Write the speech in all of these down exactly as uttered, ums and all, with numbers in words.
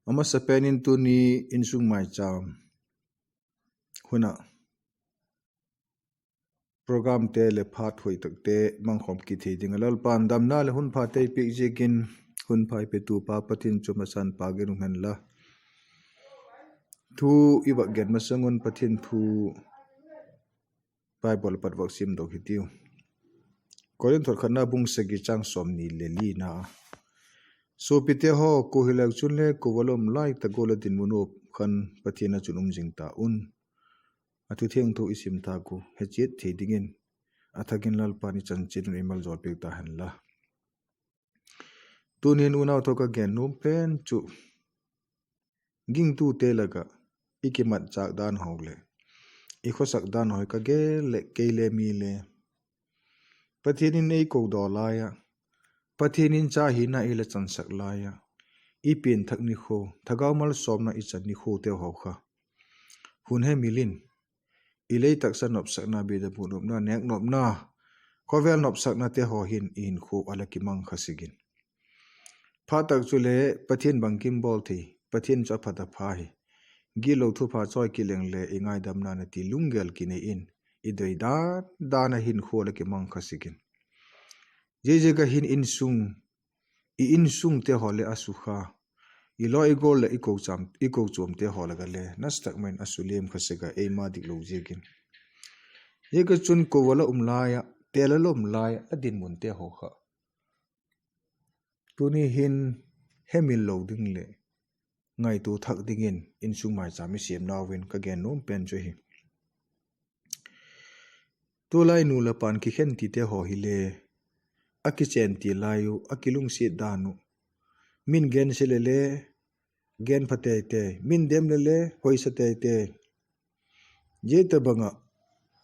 A masapen in tuni insung maicham hun ah programte leh phat hoi takte mangkhawm kit thei ding ah Lalpa'n damna leh hun phate ei piak ziakin, hun pha ei petu pa Pathian chu a masa'n pâk in um hen la. Thu i vak gen masang un Pathian thu Bible pat vak simdok hitiu. Korinth khatna bung sagi chang sawmni leh lina. Suapite haw, kua hileu chunle kua va la um lai tak gual a dinmun uh khan Pathian ah chun um zing ta un. A thu thiangtho i sim tâk uh he chiat thei dingin, a thak in Lalpa'n i chanchin un ei maljawl piak ta hen la. Tuni'n unau thaw ka gen nuam pen chu, gingtute lak ah i kimatchâk dan haw leh i khawsak dan haw ka gel leh kei le mi le Pathian in ei kodaw lai ah, Pathian in cha hina ei la chansak lai ah, i pianthak nikhua, thagau malsawmna i chan nikhuate haw kha, hun hemil in, i lei taksa nopsakna, bit a bu nopna, nêk nopna, khawvel nopsaknate haw hin i hinkhua a la kimang kha sek in. Phat tak chule Pathian bangkim bawl thei, Pathian chu a phat a pha hi. Gitlo thupha chawi kileng le i ngaidamna na ti lunggel kinei in, i doi dan dan a hinkhua la kimang kha sek in. Ziaziak a hin insung, i insungte haw leh a sukha, i lawi i gawl leh i kochuamte haw lak ah le nasatak mai in a suliam kha sek a, eima diklo ziakin. Ziak a chun kua va la um lai ah, têl a la um lai ah la dinmunte haw kha, tuni hin hemil lo ding leh ngaitua thak dingin insung maicham i siamnau in ka gen nuam pen chu hi. Tulai nu leh pa'n kikhen tite haw hile, a kichen ti lai uh, a kilungsiat dan uh, min gensia leh le gen pha tei tei, min dem leh le hoisa tei tei. Zia tobang ah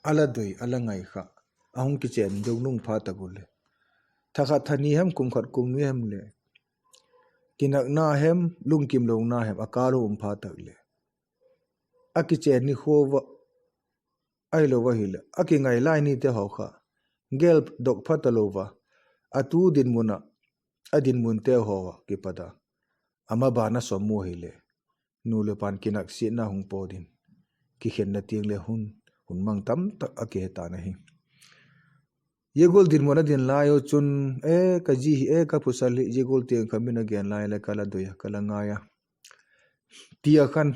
a la doi, a la ngai kha, a hung kichen deu nung phat tak u leh, tha khat tha ni hem, kum khat kum ni hem leh, kinakna hem, lungkimlona hem a kâl u um phat tak leh, a kichen nikhua va, ahilo va hileh a kingai lai nite haw kha, gel dok pha talo va, a tu dinmun ah, a dinmunte haw ah kipat a, a maban a sawm u hileh, nu leh pa'n kinaksiatna hung pawt in, kikhenna tiang leh hun, hun mang tamtak a kihe ta'n ahi. Zia gual dinmun a din lai u chun, e, ka zi hi, e, ka pasal hi, zia gual tiang kha min a gen lai leh ka la doi a, ka la ngai a, ti a khan,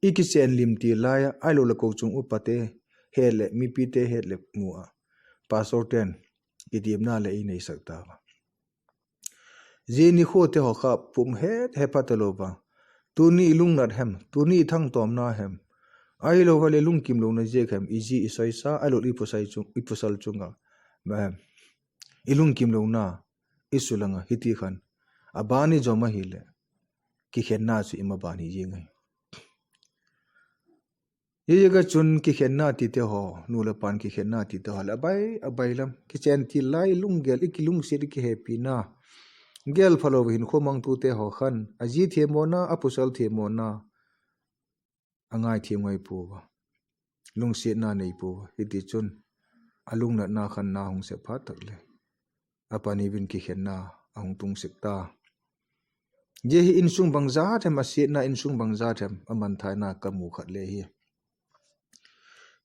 i kichen lim ti lai a, ahilo leh kochuam upate het leh, mipite het leh mu a, pastorte'n kitiamna leh ei neisak ta a. Zia nikhuate haw kha pum het he pha talo va, tuni i lungnat hem, tuni i thangtawmna hem, ahilo va leh lungkimlona ziak hem, i zi i soisa, ahilo i pasal chung ah, i lungkimlona i sulang a, hiti khan a ban i zom ahileh, kikhenna chu i maban hi zing ahi. Ziaziak a chun kikhenna tite haw, nu leh pa'n kikhenna tite haw leh a bai, a bai lam kichen ti lai, lunggel, i kilungsiat, i kihepina, gel phalo va hinkhua mangtute haw khan a zi thiammawna, a pasal thiammawna a ngaithiam ngai pua a, lungsiatna nei pua a, hiti chun a lungnatna khan na hung sep phat tak leh, a pani vin kikhenna a hung tung sek ta. Zia hi insung bangzat hem a siatna, insung bangzat hem a mangthaina ka mu khat le hi.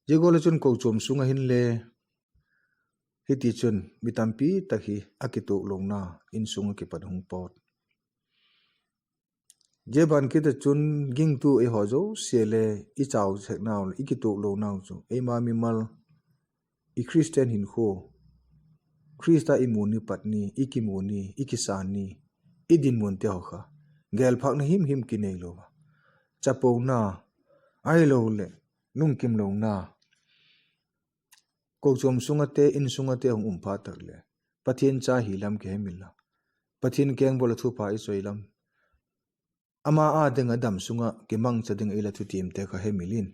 Zia gual ah chun kochuam sung ah hinle, hiti chun mi tampi tak hi a kituaklona insung ah kipat hung pawt. Zia ban kit ah chun gingtu eihaw zosia le i chau seknau leh i kituaklonau chu eima mimal, i Christian hinkhua, Khrista i mu ni, pat ni, i kimu ni, i kisan ni, i dinmunte haw kha, gel phâkna himhim kinei lo a, chapona, ahilo leh lungkimlona, kochuam sung ate, insung ate hung um phat tak leh, Pathian cha hi lam kihemil a, Pathian keng bawl a thupha i soi lam, ama â ding ah dam sung ah kimangcha ding ah i la thutiamte kha hemil in,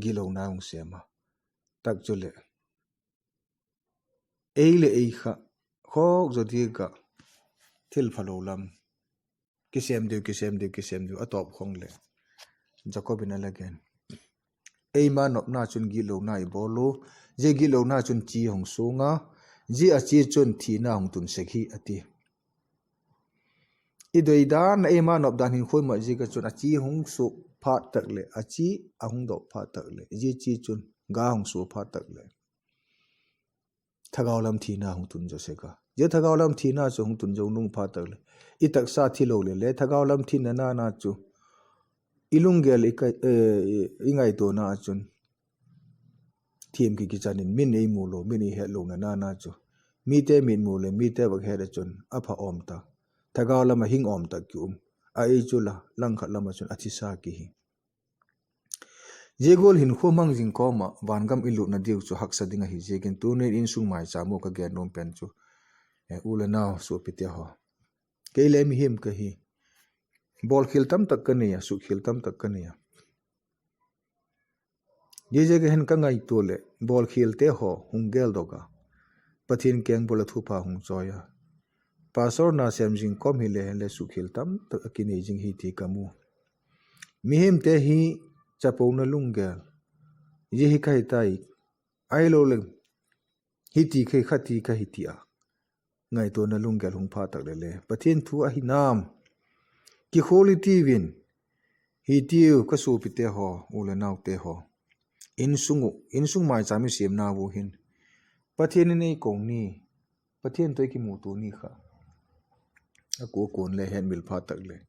gitlona hung sêm a, tak chuleh ei leh ei kha khawk zaw diak ah thil phalo lam kisêm deu, kisêm deu, kisêm deu a tawp khawng leh, Jakob in a la gen, eima nopna chun gitlona i bawl u, zia gitlona chun chi hung suang a, zia a chi chun thina hung tun sek hi a ti. i doi dan, eima nop dan hinkhua i mat ziak ah chun a chi hung suak phat tak leh, a chi a hung dok phat tak leh, zia chi chun ga hung sua phat tak leh, thagau lam thina hung tun zaw sek a. Zia thagau lam thina chu hung tun zo nung phat tak leh, i taksa thi lo leh le thagau lam thina na chu i lunggel i, i ngaituana ah chun thiam ki kichan in, min ei mu lo, min ei het lo na na chu, mite mitmu leh mite vak het ah chun a pha awm ta, thagau lam ah hing awm tak ki um a, ei chu la langkhat lam ah chun a thisa ki hi. Zia gual hinkhua mang zing kawm ah vangam i lutna diu chu haksa ding ahi ziakin tuni'n insung maichâm ua ka gen nuam pen chu, u le nau suapite haw, kei le mihing ka hi, bawlkhial tamtak ka nei a, sukkhial tamtak ka nei a. Ziaziak a hin ka ngaitua leh bawlkhialte haw hung geldok a, Pathian keng bul ah thupha hung chawi a, pastor na sêm zing kawm hile le sukkhial tamtak a kinei zing hi ti ka mu. Mihingte hi chapona lunggel, zia hi ka hi tai, ahiloleh hiti kha ti ka hi ti a ngaituana lunggel hung phat tak leh le Pathian thu ahi nam kikhual i tiu in, hi tiu ka suapite haw, u le naute haw, insung uh, insung maichâm i siamna u hin Pathian in ei ko ni, Pathian tawh i kimutua ni kha a kua kuan le hetmil phat tak leh,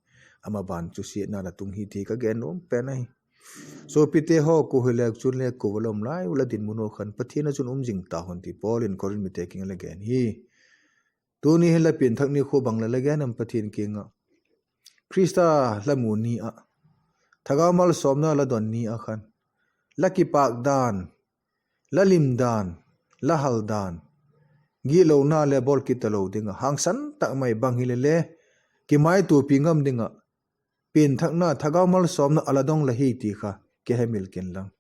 ama ban chu siatna la tung hi ti ka gen nuam pen ahi. Suapite haw, kua hile chun le kua va la um lai uh la dinmun uh khan Pathian ah chun um zing ta hun ti Paul in Korinth mite kiang ah la gen hi. Tuni hin la pianthak ni khu bang la la gen am Pathian kiang ah? Khrista la mu ni ah, thagau malsawmna la don ni ah khan, la kipâk dan, la lim dan, la hal dan, gitlona le bawl kit talo ding ah hangsan tak mai bang hile le, kimaituapi ngam ding ah pianthakna, thagau malsawmna a la dong la hi ti kha kihemil kin lang.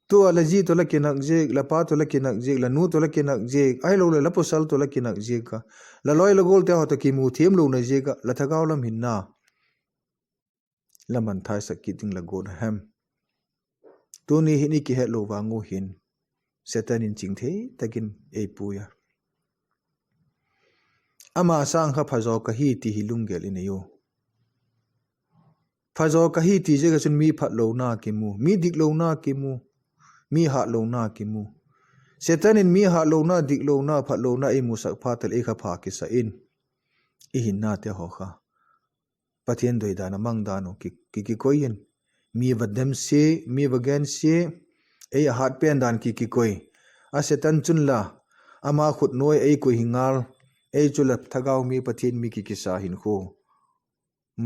Tu a la zi tawh la kinak ziak, la pa tawh la kinak ziak, la nu tawh la kinak ziak, ahiloleh la pawsal tawh la kinak ziak a, la lawi la gualte haw tawh kimu thiam lona ziak ah la thagau lam hinna la mangthaisak kit ding la guat a hem? Tuni hin i kihetlo vang u hin Setan in chingthei tak in ei pui a, ama sâng kha phazaw ka hi ti hi lunggel i nei u. Phazaw ka hi ti ziak ah chun mi phatlona kimu, mi diklona kimu, mi hatlona kimu. Setan in mi hatlona, diklona, phatlona ei musak phat leh ei kha pha kisa in, i hinnate haw kha Pathian doi dan a mang dan uh ki, ki, kikoi in, mi va dem sia, mi va gen sia, ei a hat pen dan ki, kikoi. A Setan chun la, ama khut nuai ei koi hi ngal, ei chu la thagau mi, Pathian mi ki, kisa hinkhua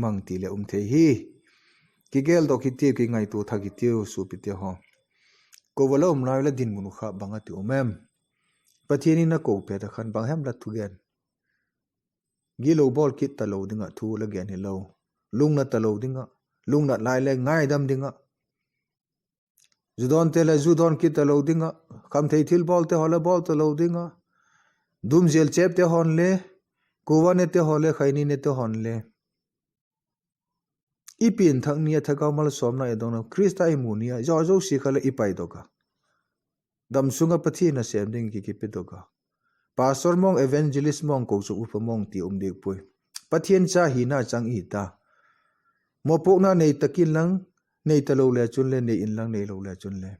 mang ti leh um thei hi. Kigeldok hitiu, kingaitua thak hitiu suapite haw. Ko va la um lai la dinmun uh kha bang a ti um em? Pathian in a ko pet a khan bang hem la thugen? Gilo bawl kit talo ding ah thu la gen hilo, lungnat talo ding ah, lungnat lai le ngaidam ding ah, zu dawnte le zu dawn kit talo ding ah, khamthei thilbawlte haw le bawl talo ding ah, dumzel chêpte haw'n le, kuva nete haw le, khaini nete haw'n le, i pianthak ni ah thagau malsawmna i dong a, Khrista i mu ni ah zaw zosia kha leh i paidok a, damsung ah Pathian nasêm ding ki, kipedok a, pastor mawng, evangelist mawng, kochuam upa mawng ti um diak puai. Pathian cha hina chang i hi ta. Mawpuakna nei tak inlang, nei talo le chun le, nei inlang, neilo le chun le,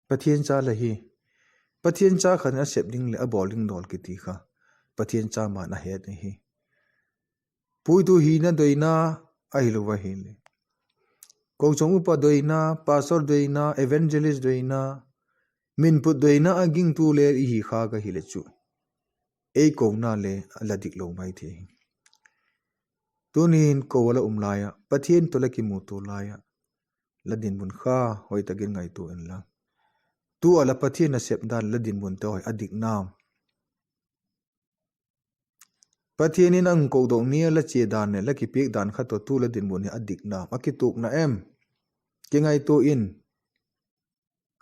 Pathian cha la hi. Pathian cha khan a sep ding leh a bawl ding dawl kiti kha Pathian cha man a het ahi. Puitu hina doina ahilo ahileh, kochuam upa doina, pastor doina, evangelist doina, minput doina a gingtu le i hi khâk ahileh chu, ei kona le la diklo mai thei hi. Tuni'n ko a la um lai ah, Pathian tawh la kimutua lai ah, la dinmun kha hoi tak in ngaitua inla, tu a la Pathian nasep dan la dinmunte hoi a dik nam? Pathian in a hung kodok ni a la chia dan leh la kipiak dan kha tawh tu la dinmun hi a dik nam, a kituak na em? Kingaitua in.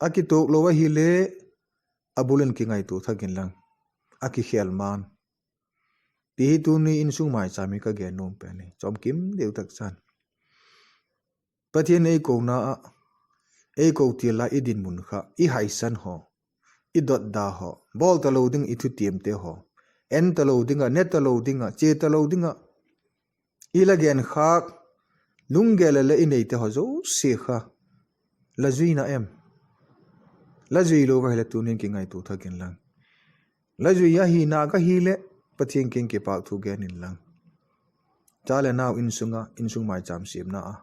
A kituak lo ahile, a bul in kingaitua thak inla, a kikhêl man. Ti hi tuni insung maichâm hi ka gen nuam pen hi, chawmkim deu tak chan. Pathian ei kona ah, ei ko ti lai i dinmun kha, i haisan haw, i dotda haw, bawl talo ding i thutiamte haw, en talo ding ah, ne talo ding ah, chia talo ding ah i la genkhâk lunggel le i neite haw zosia kha la zuina em? La zui lo ahileh tuni'n kingaitua thak inlang, la zui ahi nâk ahileh Pathian kiang kipâk thu gen inlang, cha leh nau insung ah insung maichâm siamna a,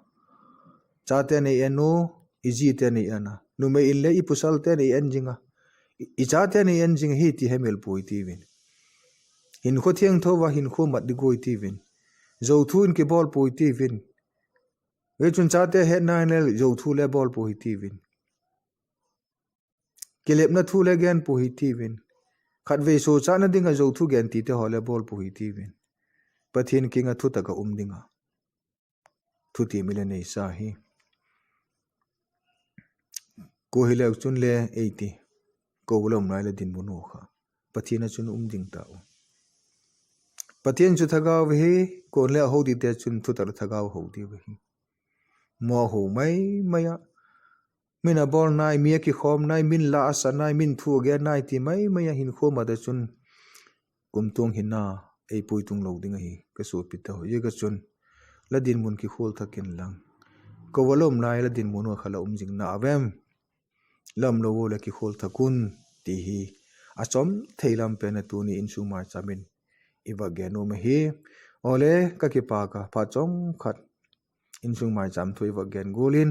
chate'n ei en u, i zite'n ei en a, numei in le i pawsalte ei en zing a, i chate'n ei en zing ahi ti hemil puai tiu in. Hinkhua thiangtho ah hinkhua mat ding guai tiu in, zothu in kibawl puai tiu in. Zia chun chate hetna in le zothu le bawl pua hi tiu in, kilepna thu le gen pua hi tiu in, khatvei suakchatna ding ah zothu gen tite haw le bawl pua hi tiu in, Pathian kiang ah thutak ah um ding ah thutiam i le neisa hi. Kua hileu chun le ei ti, ko la um lai la dinmun u kha Pathian ah chun um ding ta u. Pathian chu thagau ahi, kuale a ho dingte chun thutak leh thagau a ho diu ahi. Maw a ho mai mai ah, min a bawl nai, mi a kikhawm nai, min la a sa nai, min thu a gen nai ti mai mai ah hinkhua mat ah chun kumtuang hinna ei pui tung lo ding ahi ka suapite haw. Ziak ah chun la dinmun kikhual thak inlang, ko la um lai la dinmun u kha la um zing na vem? La um lo ua leh kikhual thak un, ti hi a chawm thei lam pen a tuni insung maichâm in i vak gen nuam ahi. Awle, ka kipâk a, phat chawm khat insung maichâm thu i vak gen gual in,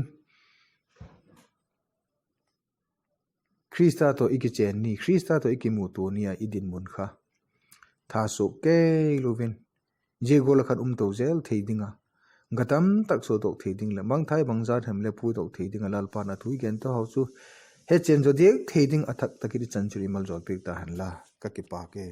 Khrista tawh i kichen ni, Khrista tawh i kimutua ni ah i dinmun kha thasuak kei lo in, zia gual ah khan um to zel thei ding ah, ga tam tak suadok thei ding leh mangthai bangzat hem le puidok thei ding ah Lalpa'n a thu i gente haw chu hechian zaw diak thei ding a thak tak in i chan chu i maljawl piak ta hen la, ka kipâk e.